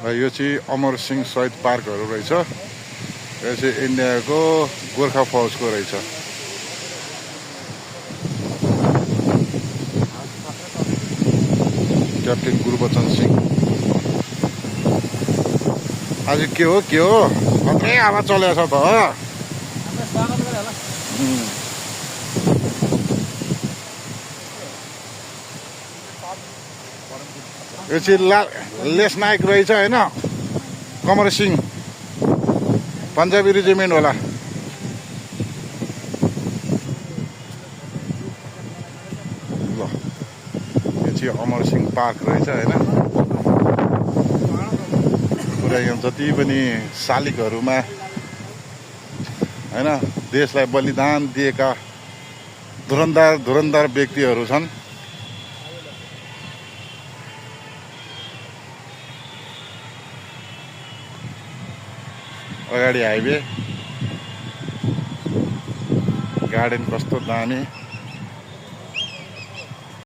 यो चाहिँ अमर सिंह शहीद पार्कहरू रहेछ। यो चाहिँ इन्डियाको गोर्खा फौजको रहेछ। क्याप्टेन गुरबचन सिंह। आज के हो मात्रै हावा चलेको छ त। यो चाहिँ लेस नायक रहेछ होइन, कमर सिंह पन्जाबी रेजिमेन्ट होला। ल यो चाहिँ अमर सिंह पार्क रहेछ होइन। पुरा यहाँ जति पनि शालिगहरूमा होइन देशलाई बलिदान दिएका धुरन्धर व्यक्तिहरू छन्। अगाडि हाइवे, गार्डन कस्तो दामी।